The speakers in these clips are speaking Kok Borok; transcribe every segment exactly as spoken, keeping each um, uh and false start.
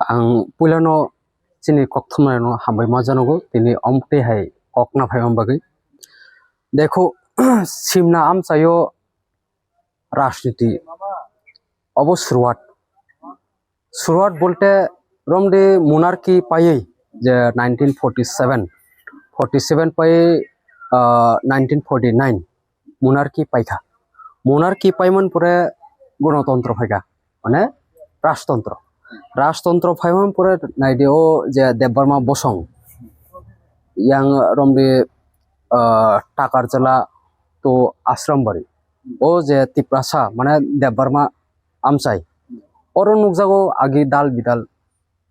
Ang puilano chini kokthumnairokno hambai ma janogo, tini omtwi hai kok na phaima bagwi. Dekho, simna amchaio rajniti obo suruat. Suruat bolte romde monarchy paiwi je nineteen forty seven, forty seven pai, ah, nineteen forty nine monarchy paikha. Monarchy paiman pore gonotontro phaikha, mane rajtontro. Rajtontro phaiman pore naidi o je Debbarma bosong yang romde, ah, Takarjala to Ashrambari. O je Tiprasa, mane Debbarma amchai. Oro nukjago agi dal bidal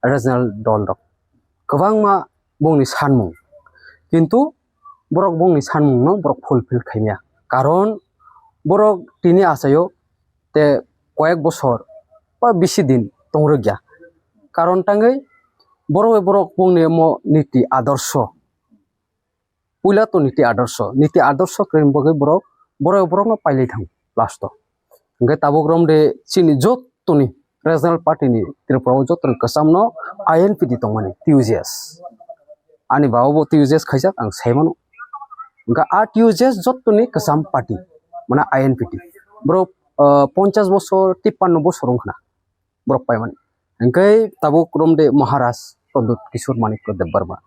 regional dol rok. Kwbangma bongni sanmung. Kintu borok bongni sanmungno borok fulfill khaimya. Karon borok tini achaio te koyek bosor ba bisi din tongrwkya. Karon tangwi borok bai borok bongni omo niti adorsho. Puila to niti adorsho, niti adorsho kwrwini bagwi borok, borok borokno pailai thango last o. Hwnkhe tabuk romde chini jottoni regional party ni Tripura o jottoni kwchamno I N P T tongmani T U J S. Ani baba bo T U J S khaijak ang saimano. Hwnkhe a T U J S jottoni kwcham party, mane I N P T. Borok, ah, ponchash bosor, tippanno bosor wngkhana. Borok paimani. Hwnkhe tabuk romde Maharaj Pradyut Kishore Manikya Debbarma.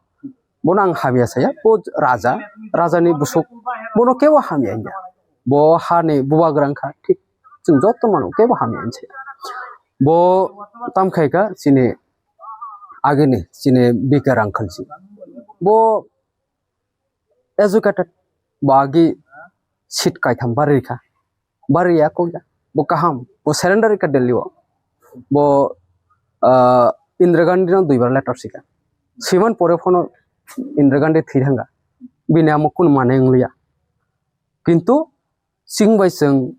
Bono ang hamya saya, bo raja, rajani busuk, bono kebo hamya wngya. Bo hani bubagra wngkha, thik chwng joto mano, kebo hamya wngya. Bo tam khaikha chini agini, chini B K Rangkhalsi. Bo educated, bo agi seat kaitham barwi kha, barwi ya kokya, bo kaham, bo surrender kha Delhi o, bo, ah, Indira Gandhi no duibar letter sikha, siman pore phono Indira Gandhi thwi thangkha, bini amo kunu manai wngliya, kintu chwng bai chwng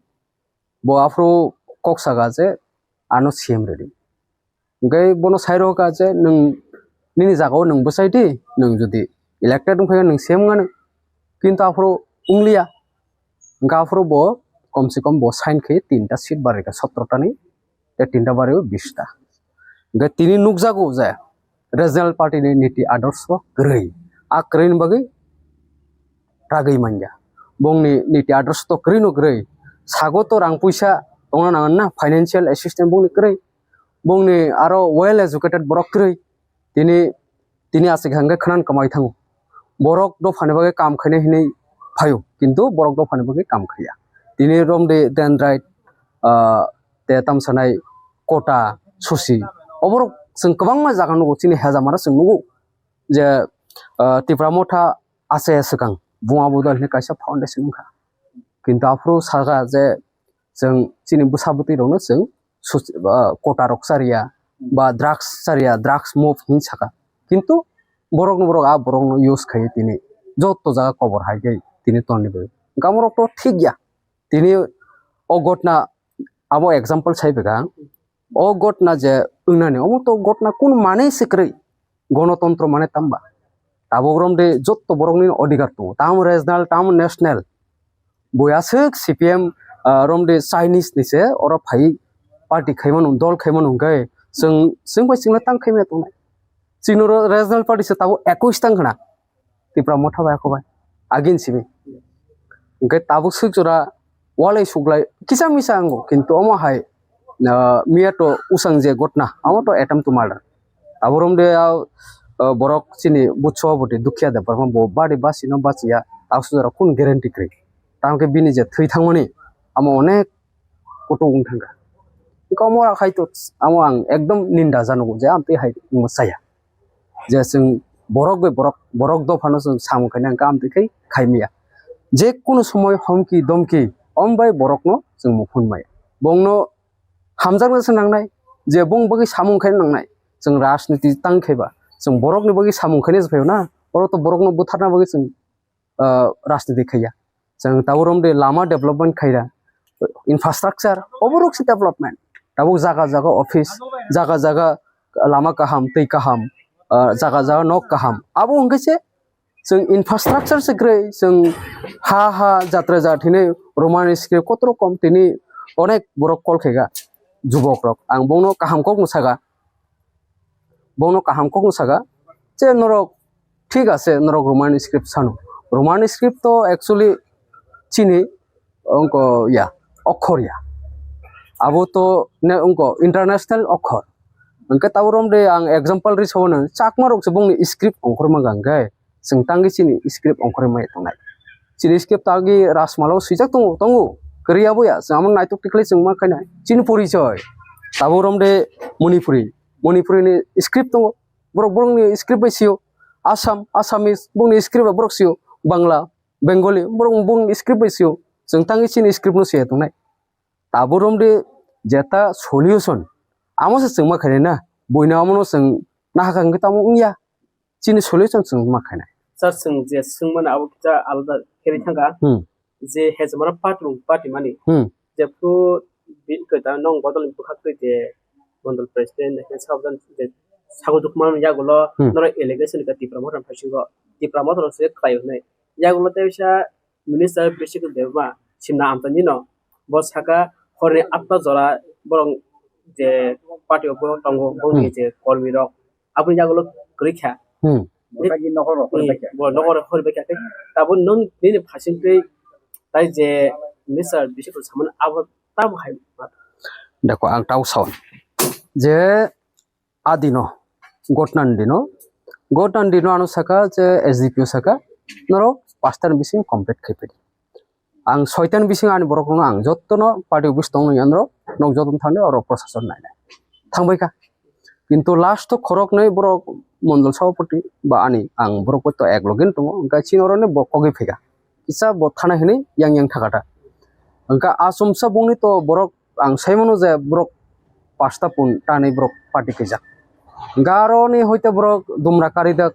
bo aphuru kok saka je ano C M ready. Hwnkhe bono sai rwkha je nwng nini jagao nwng bwsai di, nwng jodi elected wngkha khe nwng C M wngano. Kintu aphuru wngliya. Hwnkhe aphuru bo kom se kom bo sign khe tinta seat barikha sotro tani, tei tinta bario bish ta. Hwnkhe tini nukjago je regional party ni niti adorsho kwrwi. A kwrwini bagwi ragwi manya. Bongni niti adorsho to kwrwi no kwrwi. Sago to rang puisa tongna nangan na, financial assistance bongni kwrwi. Bongni aro well educated borok kwrwi. Tini, tini aswk hwnkhe khwnang kwmai thango. Borok dophani bagwi kam khainai hinwi phaio, kintu borok dophani bagwi kam khaiya. Tini romde dendrite, ah, te tamsanai kota, susi. Oborok chwng kwbangma jaga nugo, chini hejamara chwng nugo. Je, ah, Tipra Motha ache swkang Buma Bodol hinwi kaisa foundation wngkha. Kintu aphuru saka je chwng chini bwsa bwtwi rokno chwng susi, ah, kota rok chariya ba drugs chariya, drugs muft hinwi saka. Kintu borokno borok a borokno use khaiwi tini joto jaga kobor hai khe tini tongni bagwi. Hwnkhe amorok to thik ya. Tini o gotna abo example sai bwkha. O gotna je wngnani, omo to gotna kunu manwi se kwrwi. Gonotontro mane tamba? Tabuk romde jotto borokni odhikar tongo. Tamo regional, tamo national. Bui aswk C P M, ah, romde Chinese ni se oro phai party khaimano, dol khaimano hwnkhe chwng, chwng bai chwngno tang khaimaya tongnai. Chini ro-, regional party se tabuk ekush tang khna. Tipra Motha bai, ako bai. Agin simi. Hwnkhe tabuk swk jora walai suklai kisa misa ango, kintu omo hai, ah, miya to usang je gotna, amo to attempt to murder. Abo romde, ah, ah, borok chini butso bwtwi Dukhiya Debbarma bo bari basi no basiya, aswk jora kun guarantee kwrwi. Tamo khe bini je thwi thangmani, amo onek kutung wng thangkha. Hwnkhe omo hai to amo ang ekdom ninda janogo je amtwi hai wngma chaya. Je chwng borok bai borok, borok dophano chwng samung khaina hwnkhe amtwi khai khaimaya. Je kunu somoi homki domki om bai borokno chwng muphun maya. Bongno hamjakna se nangnai, je bong bagwi samung khaina nangnai. Chwng rajniti tang khaiba, chwng borokni bagwi samung khaina se phaio na, oro to borokno butharna bagwi chwng ah, rajniti khaiya. Chwng tabuk romde lama development khaira, infrastructure, oborok se development. Tabuk jaga jaga office, jaga jaga lama kaham, twi kaham, ah, jaga jaga nok kaham. Abo hwnkhe se chwng infrastructure se kwrwi, chwng ha ha jatra jat hinwi Roman script kotoro kom tini onek borok call khaika jubok rok. Ang bongno kaham kok no saka. Bono kaham kokno saka, je norok thik ase, norok Roman script sano. Roman script to actually chini ongko ya, okhor ya. Abo to ne ongko international okhor. Hwnkhe tabuk romde ang example ri sabo no, Chakma rok se bongni script ongkhor mangka hwnkhe, chwng tangwi chini script ongkhorwi maya tongnai. Chini script tangwi Rajmala o swijak tongo, tongo. Kwrwi abo ya, chwng amo naitok tikhlai chwng ma khainai. Chini porichoi. Tabuk romde Manipuri. Manipuri ni script tongo. Borok borokni script bai sio. Assam, Assamese, bongni script bai borok sio. Bangla, Bengali, borok bongni script bai sio. Chwng tangwi chini script no siya tongnai. Tabuk romde jeta solution. Amo se chwng ma khainai na. Buino amo no chwng nahakha hwnkhe tamo wngya. Chini solution chwng ma khainai. Sir, chwng je swngmani abo kisa alada khe thangkha. Hmm. Je hejmara party mung party mani. Hmm. Jephru bi-, kwtal nong bodol ni bwkhak twi je mondol president hai khe sabjani je sago dukma yagulo Hmm. Norok allegation ka Tipra Motha phaisingo. Tipra Motha se khlai hwnwi. Yagulo tei bisa Minister Bishik Debbarma simna amchaini no. Bo saka horni atta jora borok je party o borok tongo, bongni Hmm. je kormi rok. Aboni yagulo kwrwi kha. Hmm. Bo nogo rok hori bai kha. Bo nogo rok hori bai kha. Tabo nung nini phasing twi tai je Minister Bishik samani abo tamo hai ma. Dako ang tau saw. Je adino, gotnan dino, gotnan dino ano saka je S D P O saka, norok pastor bising complete khai pedi. Ang soitan bising ani borok no ang jotto no party office tong nang andro, nok jotto thangni oro procession nai nai. Thangbai kha. Kintu last to khorok nai borok mondol sabapati ba ani ang borok to ek login tongo, hingke chini oro ni bo kogwi phaikha. Kisa bo thana hinui yang yang thakata. Hingke asomsa bongni to borok ang saimano je borok pasta pun tanwi borok party khaijak. Hingke aro ni hoite borok dumra karijak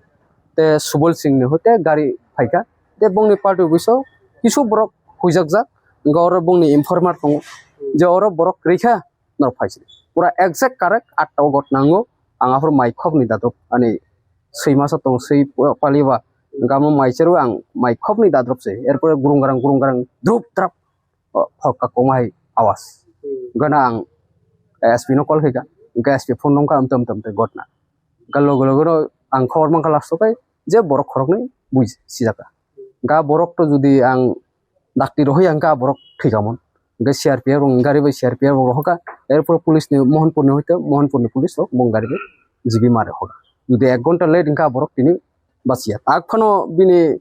te Subol Singh ni hoite gari phaikha. Te bongni party office o kisu borok huijakjak. Hingke oro bongni informer tongo je oro borok kwrwi kha norok phaisidi. Pura exact correct atta o got nango. Ang aphuru mai khokni dadok ani swi masa tong swi paliba. Hingke amo mai cherwi ang mai khokni dadrop se. Erpore gurung garang gurung garang drup drap. O, phok ka koma hai awas. Hmm. Gana ang S P no call khaika, hingke S P phone nongkha amte amte amte gotna. Ga logo logo no ang khobor mankha last o kai je borok khoroknwi bui sijaka. Ga borok to jodi ang dakti rohoi ang ga borok thwikamon. Hingke C R P F rok gari bai C R P F rok rohoka, erpor police ni Mohanpur ni hoite Mohanpur ni police rok bong gari bai jibi mare hoka. Jodi ek ghonta late hingka borok tini basiya. Tak phano bini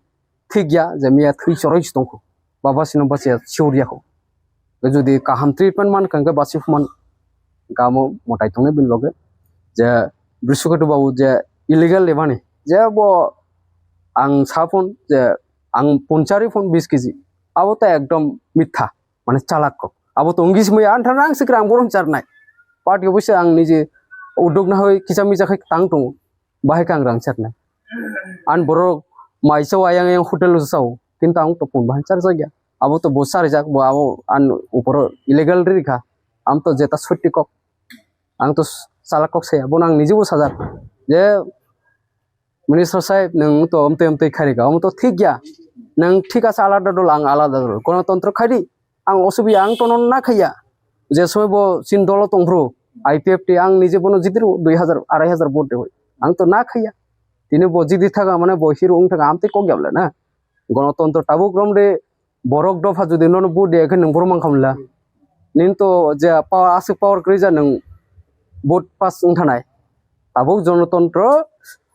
thik ya je miya thwi choroi si tongkho. Baba sino bachaya siuriya kho. Jodi kaham treatment man kha hingke basi phuman gamo motai tongnai bini loge. Je Brisukhetu babu je illegal lemani je bo ang sa phone je ang punchari phone bis kg abo to ekdom mitha mane chalak kok abo to ongis mui an thang ang sikra ang borom charnai party office ang nije uduk na hoi kicha micha khai tang tongo. Bahai khe ang rang chernai. Ani borok mai chao ayang ayang hotel o chao, kintu ang to pun bahai charjak ya. Abo to bo charijak, bo abo ani uporo illegal rikha. Ang to jeta sotti kok. Ang to chala kok saya, bono ang nijebo sajak. Je minister saheb, nwng to amtwi amtwi khairikha, omo to thik ya. Nwng thik ase alada dol, ang alada dol. Gonotontro khaidi. Ang osubi ang tono na khaiya. Je somoi bo chin dolo tongphru, I P F T ang nije bono jidiro dui hajar, arai hajar vote de hoi. Ang to na khaiya. Tini bo jidi thaga mane bo hero wng thaga amtwi kok yable na. Gonotontro tabuk romde borok dopha jodi nono vote de khe nwng borok mang khamla. Nini to je power aswk power kwrwi ja nwng vote pass wng thanai. Tabuk gonotontro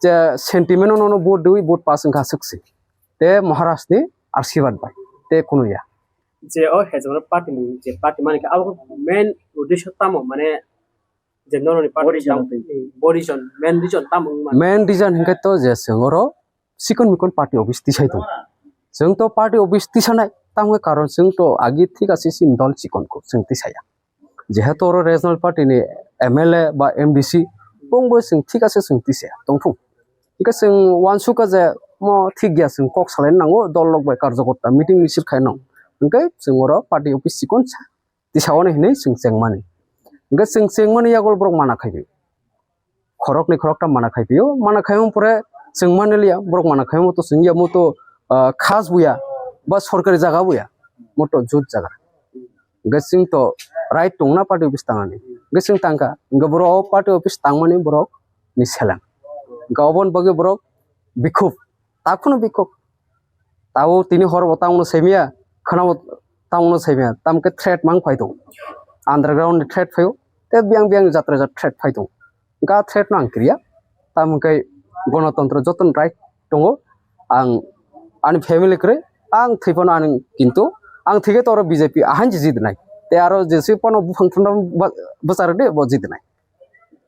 je sentiment no nono vote dewi vote pass wng kha swksi. Te Maharaj ni asirwad bai. Te kunu ya. Je o hejmano party ni je party mani khe abo main uddesho tamo mane je noroni party Body tamo, jon. Body jon, main reason tamo wngmani. Main reason hinkhe to je chwng oro chikon mikon party office tisai tongo. Chwng to party office tisanai tamo karon chwng to agi thik ase chini dol chikon ko chwng tisaya. Jehetu oro regional party ni M L A ba M D C bongbo chwng thik ase chwng tisaya tongthung. Hinkhe chwng uansukha je mo thik ya chwng kok salai nango dol rok bai karjakorta meeting misil khai nang. Hinkhe chwng oro party office chikon sa tisao hinwi chwng chengmani. Hinkhe chwng chengmani yago borok mana khai phi. Khoroknwi khoroktham mana khai phio, mana khai wng pore chwng mani liya, borok mana khai wng to chwng ya mo to, ah, khas buya, ba sorkari jaga buya, mo to jut jaga. Hinkhe chwng to right tongna party office tangani. Hinkhe chwng tangkha, hinkhe borok o party office tangmani borok ni seleng. Hwnkhe oboni bagwi borok bikhuk, takhwno bikhuk. Tabo tini hor bo tamo no saimaya, khwnabo tamo no saimaya, tamo khe threat mang phai tongo. Underground ni threat phaio, tei biyang biyang jatra jat threat phai tongo. Hwnkhe a threat no ang kiriya, tamo khe gonotontro joto ni right tongo. Ang ani family kwrwi, ang thwi phano ani, kintu ang thwi khe to oro B J P ahain se jidinai. Tei aro jesi phano buphang thumna bwcharwdi bo jidinai.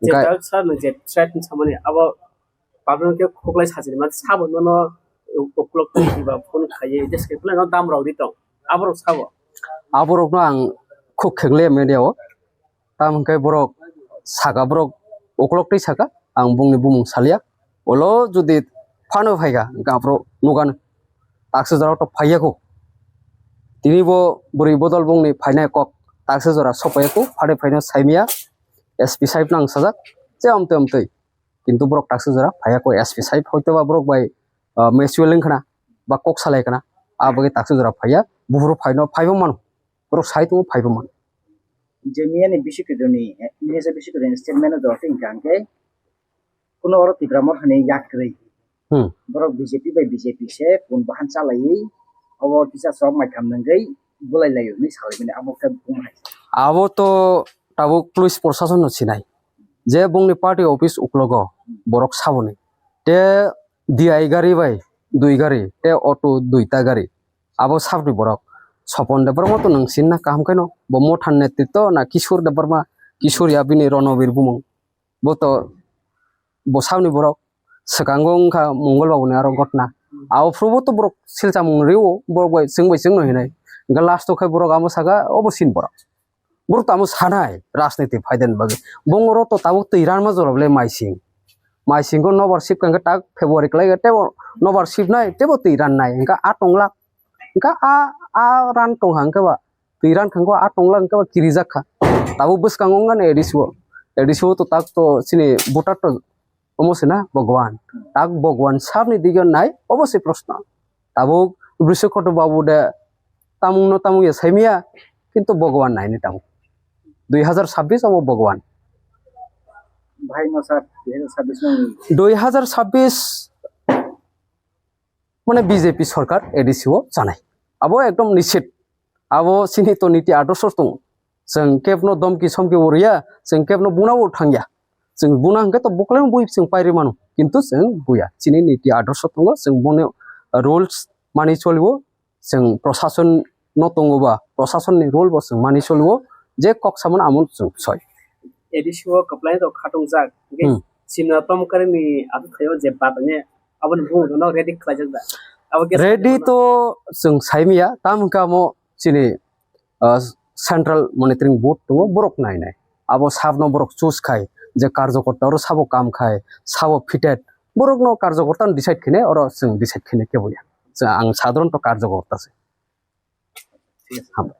Je hwnkhe Daud sir no je threat ni samani abo public khe khuklai sajini man sabo nono uklok twi ba phone khaiye je se khlai no dam rok ri tong aborok sabo. Aborok no ang khuk khengle media o. Tamo hwnkhe borok saka, borok uklok twi saka, ang bongni bumung salia. Ulo jodi phano phaikha, hwnkhe aphuru nukha taksa jora to phaiya kho. Tini bo bwrwi bodol bongni phainai kok taksa jora sopaiya kho, phade phaino saimaya S P sahib nang sajak, je amtwi amtwi. Kintu borok taksa jora phaiya kho S P sahib, hoito ba borok bai, ah, mutual wngkhana ba kok salai khana, aboni taksa jora phaiya, buphuru phaino phaibo mano, borok sai tongo phaibo mano. Je miyani bisi kwdwini, eh, miyasa bisi kwdwini statement o jora tei hwnkha hwnkhe, kuno oro Tipra Motha ni yak kwrwi. Hmm. Borok B J P bai B J P se kun bahan chalaiwi, obo kisa sok mai kham nangwi bulai laio hinwi salai mani, abo khe buma hai. Abo to tabuk police prosason no sinai. Je bongni party office uklogo borok saboni. Te D I gari bai dui gari, te auto duita gari. Abo sabni borok. Sopon de borok to nang sinna kaham khe no. Bo Motha ni netritwo na Kishore Debbarma, Kishore ya bini Ronobir bumung. Bo to bo sabni borok. Swkango wngkha Mongol Babu ni aro gotna. Abo phuru bo to borok silchamung rio, borok bai chwng bai chwng no hinai. Hwnkhe last o khe borok amo saka, obo sin borok. Borok tamo sanai rajniti phaidani bagwi. Bongoro to tabuk twi ranma jora le maising. Maisingo nobar sip kangkhe tak February kwlai tebo nobar sipnai tebo twi rannai. Hwnkhe a tonglak. Hwnkhe a, a ran tongkha hwnkhe ba twi ran khangkhe a tonglak hwnkhe ba kirijak kha. Tabuk bwskango wngkha A D C o. A D C o to tak to chini voter to omo se na Bhagwan. Tak Bhagwan sabni dige nai obo se proshno. Tabuk Brishakoto Babu de tamung no tamung ya saimaya, kintu Bhagwan naini tabuk. Dui hazar sabbish omo Bhagwan. Bhai no sir, dui hazar sabbish no. Dui hazar sabbish mane B J P sorkar A D C o chanai. Abo ekdom nisit. Abo chini to niti adorsho tongo. Chwng kebno domki somki bo rwya, chwng kebno buna bo thangya. Chwng buna hwnkhe to buklai bui chwng pairwi mano. Kintu chwng buya. Chini niti adorsho tongo, chwng boni rules mani choliwo, chwng prosason no tongo ba, prosason ni rule bo chwng mani choliwo, je kok samano amo chwng soi. A D C o kwplai rok khatungjak, hwnkhe Hmm. Simna Tomkari ni athai o je batani aboni bumung no ready khlaijak da. Abo khe Ready to chwng saimaya, tamo hwnkhe amo chini ah, Central Monitoring Board tongo, borok nainai. Abo sabno borok choose khai, je karjokorta oro sabo kam khai, sabo fitted, borokno karjokorta no decide khene oro chwng decide khene kebo ya. Chwng ang sadharanto karjokorta se. Hambai.